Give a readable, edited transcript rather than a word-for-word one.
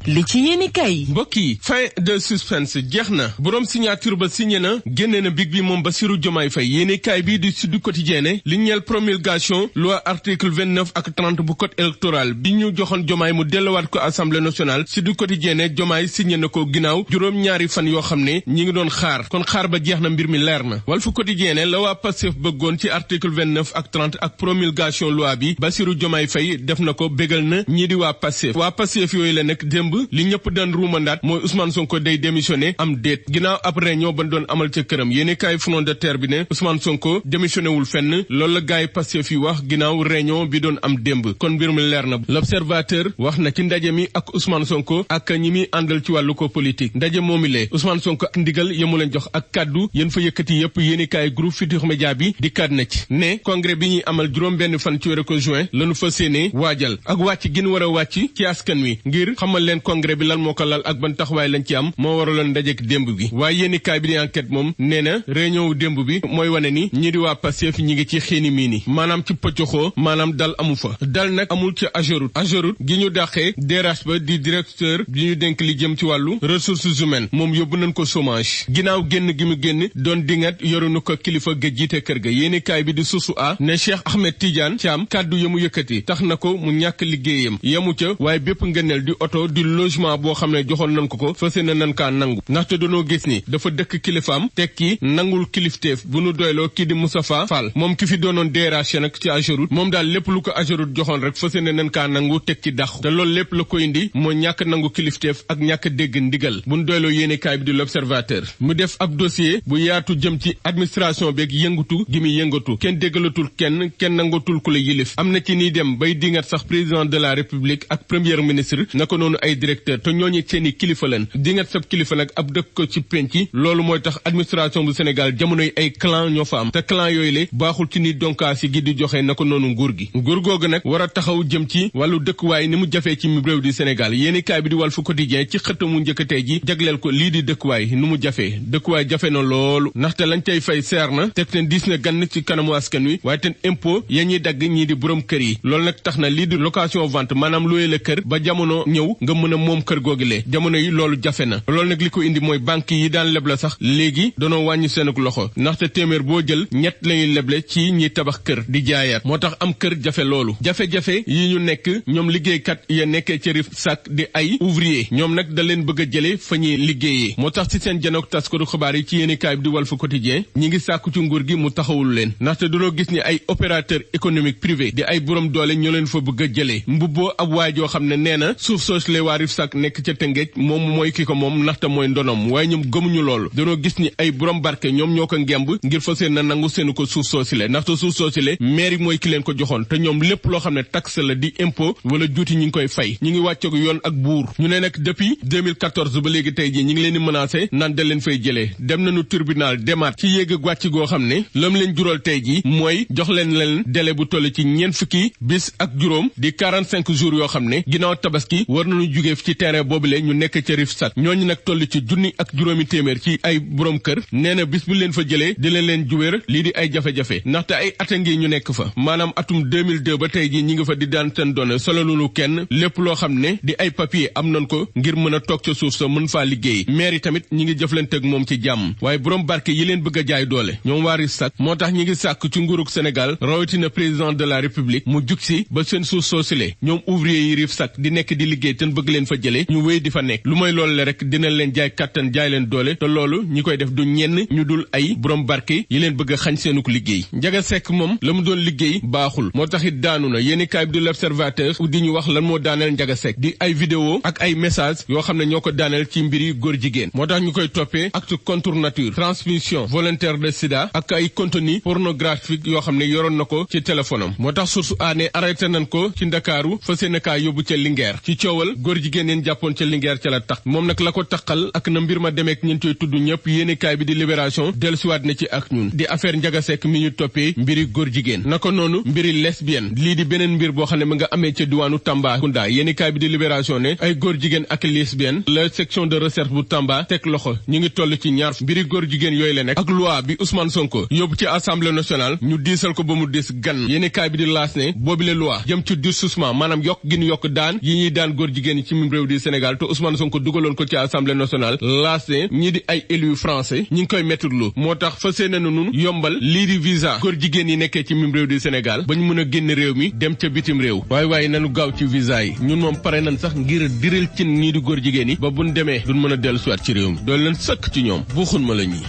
li ci yéeni kay mbokk yi fin de suspense jeex na borom signature ba signé na génne na big bi moom Bassirou Diomaye Faye yéeni kay bi di Sud Quotidien li ñeel promulgation loi article 29 ak 30 bu code électoral bi ñu joxoon Diomaye mu delluwaat ko assemblée nationale Sud Quotidien Diomaye signé na ko ginnaaw juróom-ñaari fan yoo xam ne ñi ngi doon xaar kon xaar ba jeex na mbir mi leer na Walf Quotidien la waa Pastef bëggoon ci article 29 ak 30 ak promulgation loi bi Bassirou Diomaye Faye def na ko bégal na ñii di waa Pastef yooyu la nag démb li ñëpp daan ruumandaat mooy Ousmane Sonko day démissionné am déet ginnaaw ab réunion ban doon amal ca këram yéeni kaay front de terre bi ne Ousmane Sonko démissionné wul fenn loolu la gaay Pastef yi wax ginnaaw réunion bi doon am démb kon mbir mi leer na l'observateur wax na ci ndaje mi ak Ousmane Sonko ak ñi muy àndal ci wàllu ko politique ndaje moomi lee Ousmane Sonko ak ndigal yemu leen jox ak kaddu yéen fa yëkkati yëpp yéeni kaay groupe Futurs Médias bi di kad na ci ne congrès bi ñuy amal juróom benn fan ci weeru ko juin lañu fas yéene waajal ak wàcc gin war a wàcc ci askan wi ngir xamal leen congrès bi lan moo ko lal ak ban taxawaay lañ ci am moo waraloon ndajek démb bi waaye yéeni kaay bi di enquête moom nee na réunion wu démb bi mooy wane ni ñi di waa Pastef ñi ngi ci xiini mii ni maanaam ci pëccoxoo maanaam dal amu fa dal nag amul ci Ageroute gi ñu dàqee DRH ba di directeur bi ñu dénk li jëm ci wàllu ressources humaines moom yóbbu nañ ko chômage ginnaaw génn gi mu génn doon dingat yorunu ko kilifa ga jiite kër ga yéeni kaay bi di Source A ne Cheikh Ahmed Tidiane Thiam kàddu ya mu yëkkati tax na ko mu ñàkk liggéeyam yemu ca waaye bépp ngëneel di oto di logement boo xam ne joxoon nañ ko ko fas yéene nañ kaa nangu ndaxte dañoo gis ni dafa dëkk kilifaam tekki nangul kilifteef bu nu doyloo kii di Moustapha Fall moom ki fi doonoon DRH nag ci Ageroute moom daal lépp lu ko Ageroute joxoon rek fas yéene nañ kaa nangu teg ci dàqu te loolu lépp la ko indi moo ñàkk nangu kilifteef ak ñàkk dégg ndigal bu nu doyloo yéene kaay bi di l'Observateur mu def ab dossier bu yaatu jëm ci administration beeg yëngatu gi muy yëngatu kenn déggalatul kenn nangatul ku la yilif am na ci nii dem bay dingat sax président de la république ak premier ministre naka noonu ay directeur te ñooñu seeni kilifa leen dingat sab kilifa nag ab dëkk ko ci penc loolu mooy tax administration bu Sénégal jamonoy ay clan ñoo fa am te clan yooyu le baaxul ci ni donkaas yi gi di joxe naka noonu nguur gi nguur googu nag war a taxaw jëm ci wàllu dëkkuwaay ni mu jafee ci réew di Sénégal yéeni kaay bi di Walf Quotidien ci xëtamu njëkkatee ji jagleel ko lii di dëkkuwaay nu mu jafee dëkkuwaay jafe na loolu ndaxte lañ cay fay seer na teg ten diis na gann ci kanamu askan wi waaye ten impôt ya ñuy dagg ñii di borom kër yi loolu nag tax na lii di location vente maanaam louer la kër ba jamono ñëw nga mën a moom kër googilee jamono yi loolu jafe na loolu nag li ko indi mooy banque yi daan leble sax léegi danoo wàññi seenuk loxo ndaxte téeméer boo jël ñett lañuy leble ci ñiy tabax kër di jaayaat moo tax am kër jafe loolu jafe-jafe yi ñu nekk ñoom liggéeykat ya nekkee ci RIFSAC di ay ouvrier ñoom nag da leen bëgg a jële fa ñuy liggéeyee moo tax ci seen janook taskatu xabaar yi ci yéeni kaay bi di Walf Quotidien ñi ngi sàkku ci nguur gi mu taxawul leen ndaxte danoo gis ni ay opérateur économique privé di ay borom doole ñoo leen fa bëgg a jëlee mbubboo ab waay joo xam ne nee na suuf soos le waa RIFSAC nekk ca Tëngéej moom mooy ki ko moom ndaxte mooy ndonom waaye ñoom gëmuñu loolu danoo gis ni ay borom barke ñoom ñoo ko ngemb ngir fa seen na nangu seenu ko suuf soosile ndaxte suuf soosile mairie mooy ki leen ko joxoon te ñoom lépp loo xam ne taxe la di impôt wala juuti ñi ngi koy fay ñi ngi wàccoog yoon ak buur ñu ne nag depuis 2014 ba léegi tey ji ñi ngi leen di menacé naan da leen fay jëlee dem nañu tribunal demaat ci yéeg ak wàcc goo xam ne lam leen jural tey ji mooy jox leen délai bu toll ci ñeent fukki bis ak juróom di 45 jours yoo xam ne ginnaaw tabaski war nañu jugee ci terrain boobule ñu nekk ca RIFSAC ñooñu nag toll ci junni ak juróomi téeméer ci ay borom kër nee na bis bu leen fa jëlee di leen juwéer lii di ay jafe-jafe ndaxte ay ata ngi ñu nekk fa maanaam atum 2002 ba tey ji ñi nga fa di daan seen doone sololulu kenn lépp loo xam ne di ay papier am nañ ko ngir mën a toog ca suuf sa mën faa liggéey maire yi tamit ñi ngi jëflante ak moom ci jàmm waaye borom barke yi leen bëgg a jaay doole ñoom waa RIFSAC moo tax ñi ngi sàkk ci nguurug Sénégal rawatina président de la République mu jug si ba seen suuf soosile ñoom ouvrier yi RIFSAC di nekk di liggéey te bëgg leen fa jëlee ñu wéy di fa nekk lu mooy loolu le rek dina leen jaay kàttan jaay leen doole te loolu ñi koy def du ñenn ñu dul ay borom barke yi leen bëgg a xañ seenuk liggéey Njaga Sekk moom la mu doon liggéey baaxul moo tax it daanu na yéeni kaay bi di l'Observateur di ñu wax lan moo daaneel Njaga Sekk di ay vidéo ak ay message yoo xam ne ñoo ko daaneel ci mbiri góor jigéen moo tax ñu koy toppee acte contre nature transmission volontaire de sida ak ay contenu pornographique yoo xam ne yoroon na ko ci téléphone am moo tax source aané arrêté nañ ko ci Ndakaaru fa seen kaa yóbbu ca Linguère ci coowal góor jigéen jigéen yeen jàppoon ca Linguère ca la tax moom nag la ko taxal ak na mbir ma demeek ñeen toy tudd ñëpp yéenekaay bi di Libération dellusiwaat na ci ak ñun di affaire Ndiaga Seck mi ñu toppee mbiri góor jigéen naka noonu mbiri lesbienne lii di beneen mbir boo xam ne ma nga amee ca diwaanu Tambacounda yéenekaay bi di Libération ne ay góor jigéen ak lesbienne la section de recherche bu Tamba teg loxo ñu ngi toll ci ñaar mbiri góor jigéen yooyu la nekk ak loi bi Ousmane Sonko yóbbu ci Assemblée nationale ñu diisal ko ba mu des gan yéenekaay bi di L'As ne boobi la loi jëm ci durcissement maanaam yokk gi ñu yokk daan yi ñuy daan góor jigéen yi ci mim réew di Sénégal te Ousmane Sonko dugaloon ko ci Assemblée nationale L'As ne ñii di ay élus français ñi ngi koy mettitlu moo tax fa seen nun yombal lii di visa góor jigéen yi nekkee ci mim réew di Sénégal ba ñu mën a génn réew mi dem ca bitim réew waaye nanu gaaw ci visa yi ñun moom pare nañ sax ngir diril ci nii di góor jigéen yi ba buñ demee duñ mën a dellu siwaat ci réew mi doolu leen sëkk ci ñoom buuxun ma la ñi